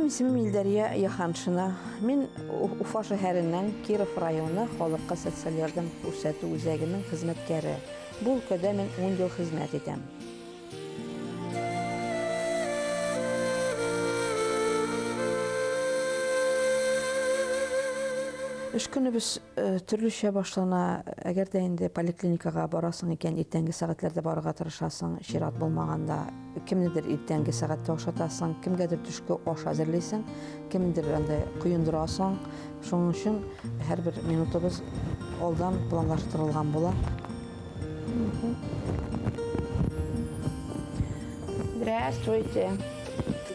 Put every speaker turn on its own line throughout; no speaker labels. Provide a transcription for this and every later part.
Минем исемем Илдария Яханшина. Мин Уфа шәһәренең Киров районы халыкка социаль ярдәм күрсәтү үзәгенең хезмәткәре. Бу өлкәдә мин 10 ел хезмәт итәм. Эш көнебез э, төрлечә башлана. Әгәр дә инде поликлиникага барасың икән, иртәнге сәгатьләрдә барырга тырышасың, чират булмаганда. Кемнедер иртәнге сәгатьтә ашатасың, кемгәдер төшке аш әзерлисең, кемдер анда коендырасың. Шуның өчен һәрбер минутыбыз алдан планлаштырылган була. Здравствуйте.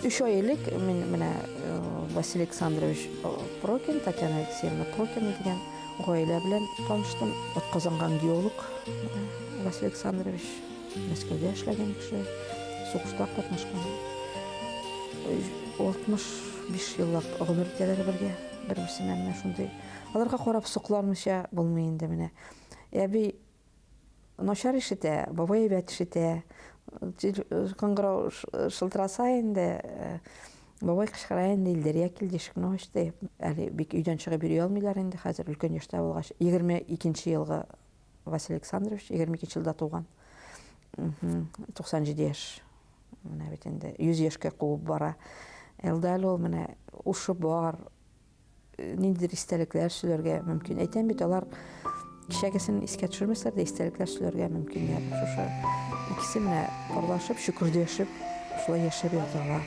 Өч ай элек мин менә э, Василий Александрович э, Прокин, Татьяна Алексеевна Прокина дигән гаилә белән таныштым. Атказанган геолог э, Василий Александрович Мәскәүдә эшләгән кеше, сугышта катнашкан. 65 еллап гомер итәләр бергә, бер-берсенә менә шундый. Аларга карап сокланмыйча булмый инде менә. Әби начар ишетә, бабай әйбәт ишетә. Кыңгырау шылтыраса инде, э, бабай кычкыра инде, Илдәрия килде, ишекне ач дип. Әле бик өйдән чыгып йөри алмыйлар инде хәзер, өлкән яшьтә булгач. 22 елгы Василий Александрович, 22 елда туган. 97 яшь. Менә бит инде 100 яшькә куып бара. Әлдә әле ул менә ушы бар, ниндидер истәлекләр сөйләргә мөмкин. Әйтәм бит, алар кичәгесен искә төшермәсләр дә, истәлекләр сөйләргә мөмкиннәр. Шушы икесе менә парлашып, чөкердәшеп, шулай яшәп яталар.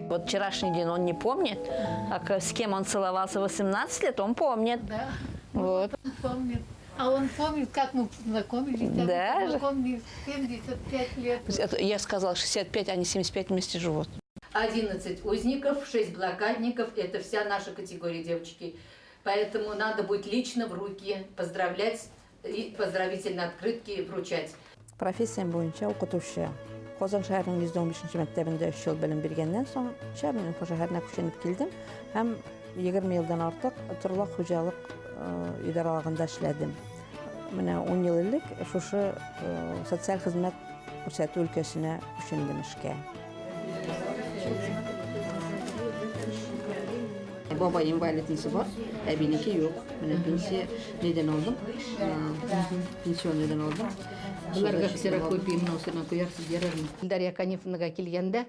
Вот вчерашний день он не помнит, а с кем он целовался 18 лет, он помнит.
Да.
Вот.
Он помнит. А он помнит, как мы познакомились. А мы
Да?
познакомились в 75 лет.
Это я сказала, 65, они 75 вместе живут.
11 узников, 6 блокадников. Это вся наша категория, девочки. Поэтому надо будет лично в руки поздравлять и поздравительные открытки вручать.
Профессиям буенча укытучы. Казан шәһәренең 115 мәктәбендә 3 ел белем биргәннән соң, мин Уфа шәһәренә күченеп килдем һәм 20 елдан артык торлак хуҗалык э, идаралыгында эшләдем. Менә 10 ел элек шушы э, социаль хезмәт күрсәтү өлкәсенә күчендем эшкә. Бабай инвалидности бар, әбинеке юк. Менә пенсия нидән алдым? Пенсионныйдан алдым.
Боларга ксерокопия менә куярсыз, ярармы? Дарья Канифовнага килгәндә,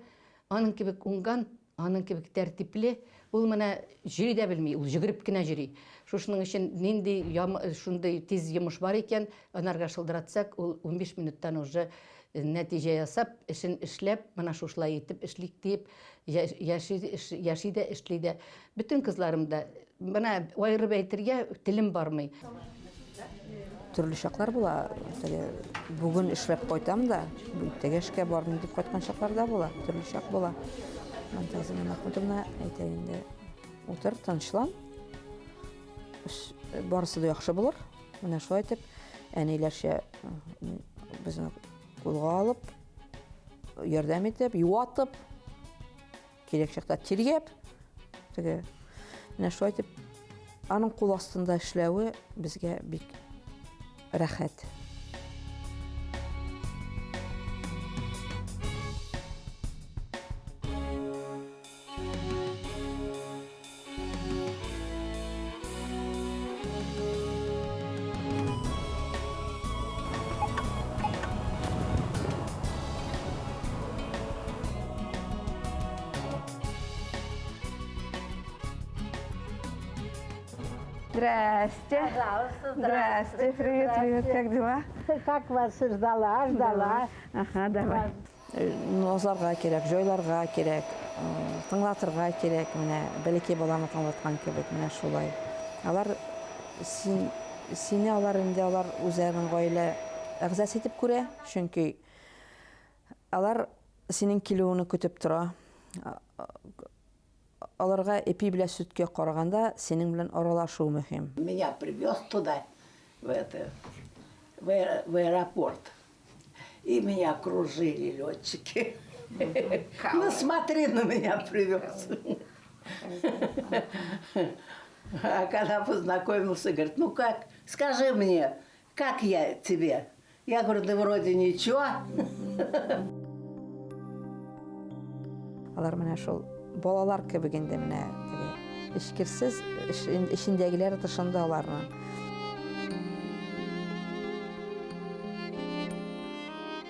аның кебек уңган, аның кебек тәртипле, ул менә йөри дә белми, ул йөгереп кенә йөри. Шушының өчен нинди шундый тиз йомыш бар икән, анарга шылдыратсак, ул 15 минуттан уже нәтиҗә ясап, эшен эшләп, менә шушылай итеп эшлик диеп, яши, яши дә, эшли дә. Бөтен кызларым да, менә аерып әйтергә телем бармый.
Төрле чаклар була. Теге бүген эшләп кайтам да, иртәгә эшкә бармыйм дип кайткан чаклар да була. Төрле чак була. Мантазина Махмутовна әйтә инде, утыр, тынычлан. Барысы да яхшы булыр. Менә шулай итеп, әниләрчә безне кулга алып, ярдәм итеп, юатып, кирәк чакта тиргәп, теге менә шулай итеп аның кул астында эшләве безгә бик рәхәт. Здрасте.
Пожалуйста,
здрасте. Привет, привет. Как дела?
Как вас ждала, ждала.
Ага, давай. Назларга кирәк, җайларга кирәк, тыңлатырга кирәк, менә бәләкәй баланы тыңлаткан кебек, менә шулай. Алар син, сине алар инде алар үзләренең гаилә әгъзасы итеп күрә, чөнки алар синең килүеңне көтеп тора. Аларга ипи белән сөткә караганда синең белән аралашу мөһим.
Меня привез туда, в это, в аэропорт. И меня окружили летчики. Ну смотри, на меня привез. А когда познакомился, говорит, ну как, скажи мне, как я тебе? Я говорю, да вроде ничего.
Алар менә шул Балалар кебек инде менә теге эчкерсез, эчендәгеләр тышында аларның.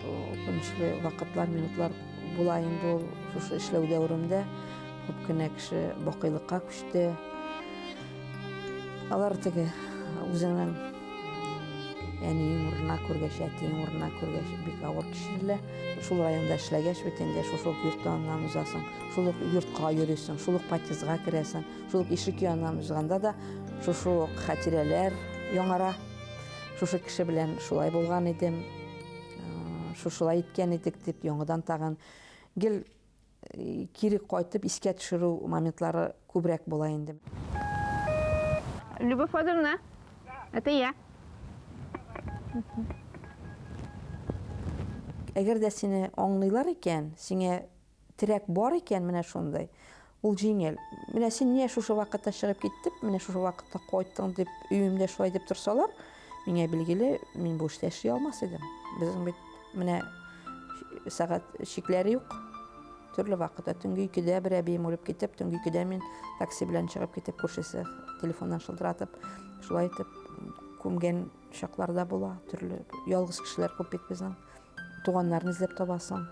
Үкенечле вакытлар, минутлар була инде ул шушы эшләү дәверендә. Күп кенә кеше бакыйлыкка күчте. Алар теге үзеңнең әниең урынына күргәч, әтиең урынына күргәч, бик авыр кичерелә. Шул районда эшләгәч бит инде шушы ук йорт яныннан узасың, шул ук йортка йөрисең, шул ук подъездга керәсең, шул ук ишек яныннан узганда да шушы ук хатирәләр яңара. Шушы кеше белән шулай булган идем, шушылай иткән идек дип яңадан тагын гел кире кайтып искә төшерү моментлары күбрәк була инде.
Любовь Федоровна, это я.
Әгәр дә сине аңлыйлар икән, сиңа терәк бар икән, менә шундый, ул җиңел. Менә син нигә шушы вакытта чыгып киттеп, менә шушы вакытта кайттың дип, өемдә шулай дип торсалар, миңа билгеле, мин бу эштә эшли алмас идем. Безнең бит менә сәгать чикләре юк. Төрле вакытта төнге икедә бер әбием үлеп китеп, төнге икедә мин такси белән чыгып китеп, күршесе телефоннан шылтыратып, шулай итеп күмгән чаклар да була. Төрле ялгыз кешеләр күп бит безнең. Туганнарын эзләп табасың.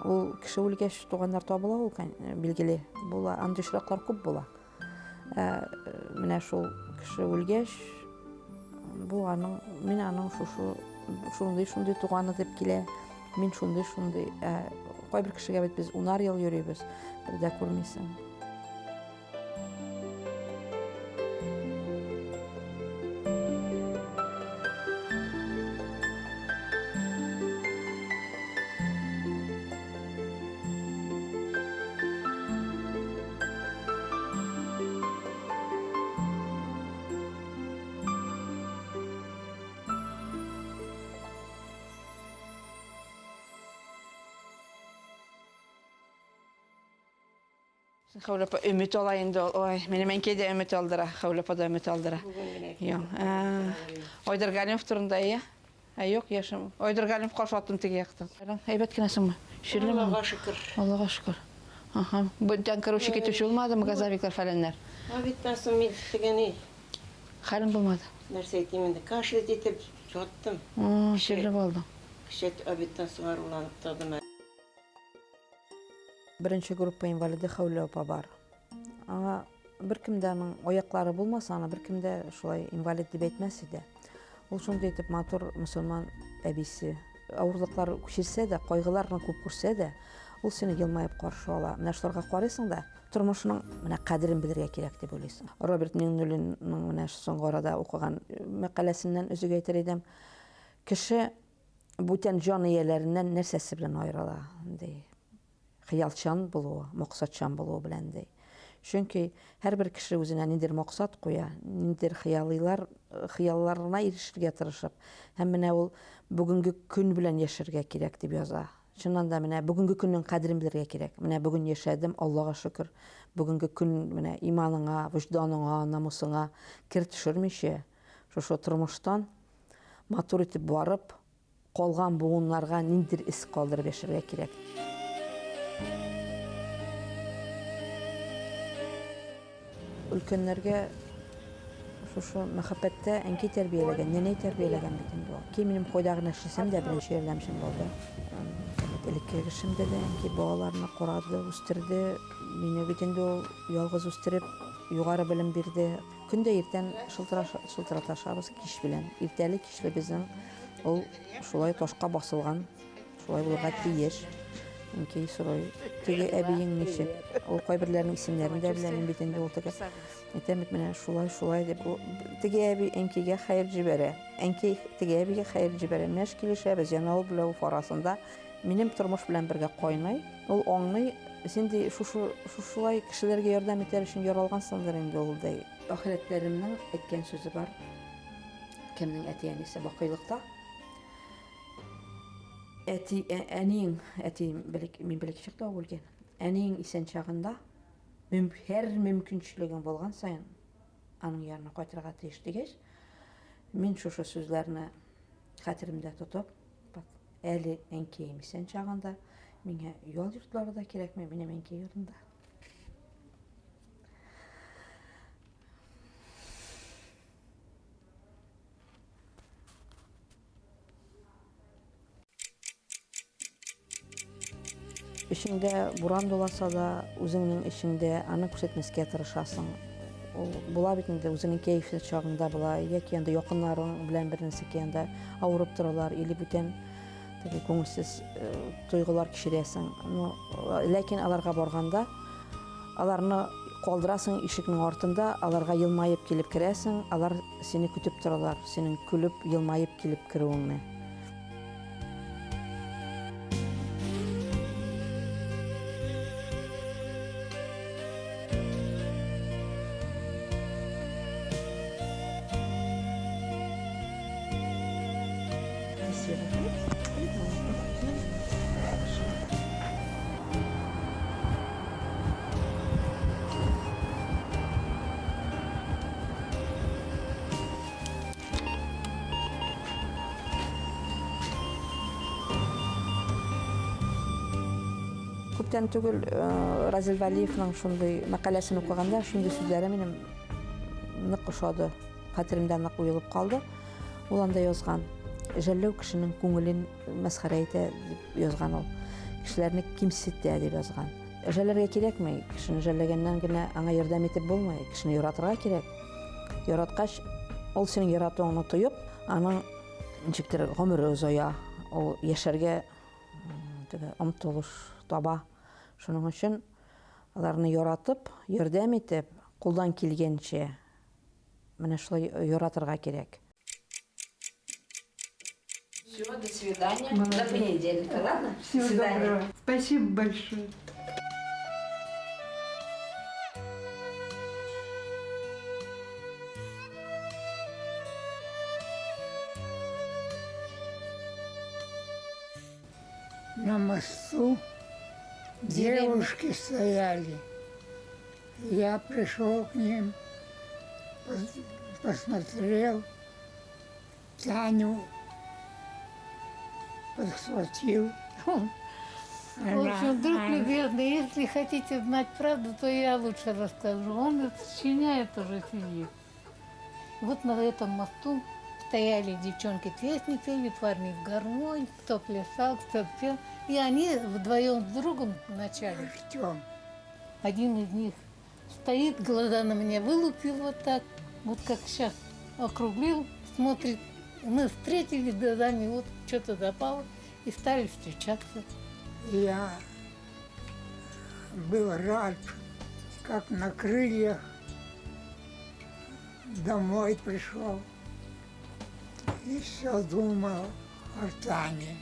Ул кеше үлгәч, туганнар табыла ул, билгеле була. Андый очраклар күп була. Ә, менә шул кеше үлгәч, бу аның, мин аның шушы шундый шундый туганы дип килә. Мин шундый шундый. Ә, кайбер кешегә бит без унар ел йөрибез, бер дә күрмисең. Хәүлә апа өмет ала инде ул. Ой, минем әнкәй дә өмет алдыра. Хәүлә апа да өмет алдыра. Юк. Айдар Галимов турында, иә? Ә юк, яшем. Айдар Галимов каршы аттым теге яктан. Әйбәт кенәсеңме? Чирлеме?
Аллага шөкер.
Аллага шөкер. Аһа. Бүтән керүче китүче булмадымы газовиклар фәләннәр?
Ковидтан соң мин теге ни.
Хәлең булмады.
Нәрсә әйтим инде, кашлять итеп яттым.
Чирле булдың.
Кичә обедтан соң аруланып тордым.
Беренче группа инвалиды Хәүлә апа бар. Аңа беркем дә аның аяклары булмаса, аны беркем дә шулай инвалид дип әйтмәс иде. Ул шундый итеп матур мөселман әбисе. Авырлыклар кичерсә дә, кайгыларны күп күрсә дә, ул сине елмаеп каршы ала. Менә шуларга карыйсың да, тормышның менә кадерен белергә кирәк дип уйлыйсың. Роберт Миңнуллинның менә соңгы арада укыган мәкаләсеннән өзек әйтер идем. Кеше бүтән җан ияләреннән нәрсәсе белән аерыла, ди. Хыялчан булуы, максатчан булуы белән, ди. Чөнки һәрбер кеше үзенә ниндидер максат куя, ниндидер хыялыйлар, хыялларына ирешергә тырышып, һәм менә ул бүгенге көн белән яшәргә кирәк дип яза. Чыннан да менә бүгенге көннең кадерен белергә кирәк. Менә бүген яшәдем, Аллага шөкер. Бүгенге көн менә иманыңа, вөҗданыңа, намусыңа кер төшермичә, шушы тормыштан матур итеп барып, калган буыннарга ниндидер эз калдырып яшәргә кирәк. Өлкәннәргә шушы мәхәббәттә әнкәй тәрбияләгән, нәнәй тәрбияләгән бит инде ул. Ки минем кайда гына эшләсәм дә беренче ярдәмчем булды. Элеккеге эшемдә дә әнкәй балаларны карады, үстерде. Мине бит инде ул ялгыз үстереп, югары белем бирде. Көн дә иртән шылтыраташабыз кич белән. Иртәле-кичле безнең ул шулай ташка басылган, шулай булырга тиеш. Әнкәй сорый, теге әбиең ничек? Ул кайберләренең исемнәрен дә белә, мин бит инде ул теге. Әйтәм бит менә шулай, шулай дип. Ул теге әби әнкәйгә хәер җибәрә. Әнкәй теге әбигә хәер җибәрә. Менә килешәбез, Янаул белән Уфа арасында. Минем тормыш белән бергә кайный. Ул аңлый, син ди шушы шушылай кешеләргә ярдәм итәр өчен яралгансыңдыр инде ул ди. Ахирәтләремнең әйткән сүзе бар. Кемнең әти-әнисе бакыйлыкта? Әти, әниең, әтием белек, мин белек чакта ук үлгән. Әниең исән чагында һәр мөмкинчелегең булган саен аның янына кайтырга тиеш дигәч, мин шушы сүзләрне хәтеремдә тотып, әле әнкәем исән чагында миңа ял йортлары да кирәкми, минем әнкәй янында. Эчеңдә буран дуласа да, үзеңнең эчеңдә аны күрсәтмәскә тырышасың. Ул була бит инде, үзеңнең кәефсез чагыңда була, яки анда якыннарың белән бер нәрсәкә анда авырып торалар, или бүтән теге күңелсез э, тойгылар кичерәсең. Ну, ләкин аларга барганда аларны калдырасың ишекнең артында, аларга елмаеп килеп керәсең, алар сине көтеп торалар, синең көлеп, елмаеп килеп керүеңне. Күптән түгел э, Разил Вәлиевның шундый мәкаләсен укыганда шундый сүзләре минем нык ошады, хәтеремдә нык уелып калды. Ул анда язган: "Жәлләү кешенең күңелен мәсхәрә итә" дип язган ул. Кешеләрне кимсетә дип язган. Жәлләргә кирәкми, кешене жәлләгәннән генә аңа ярдәм итеп булмый, кешене яратырга кирәк. Яраткач, ул синең яратуыңны тоеп, аның ничектер гомере озая, ул яшәргә теге омтылыш таба. Шуның өчен аларны яратып, ярдәм итеп, кулдан килгәнчә менә шулай яратырга кирәк.
Все, до свидания. До понедельника, ладно?
Всего доброго. Спасибо большое.
На мосту девушки стояли. Я пришел к ним, посмотрел, Таню подхватил.
В общем, друг любезный, если хотите знать правду, то я лучше расскажу. Он это сочиняет уже сидит. Вот на этом мосту стояли девчонки, песни пели, парни в гармонь, кто плясал, кто пел. И они вдвоем с другом вначале.
Артем.
Один из них стоит, глаза на меня вылупил вот так, вот как сейчас округлил, смотрит. Мы встретились глазами, вот что-то запало, и стали встречаться.
Я был рад, как на крыльях домой пришел. И все думал о Тане.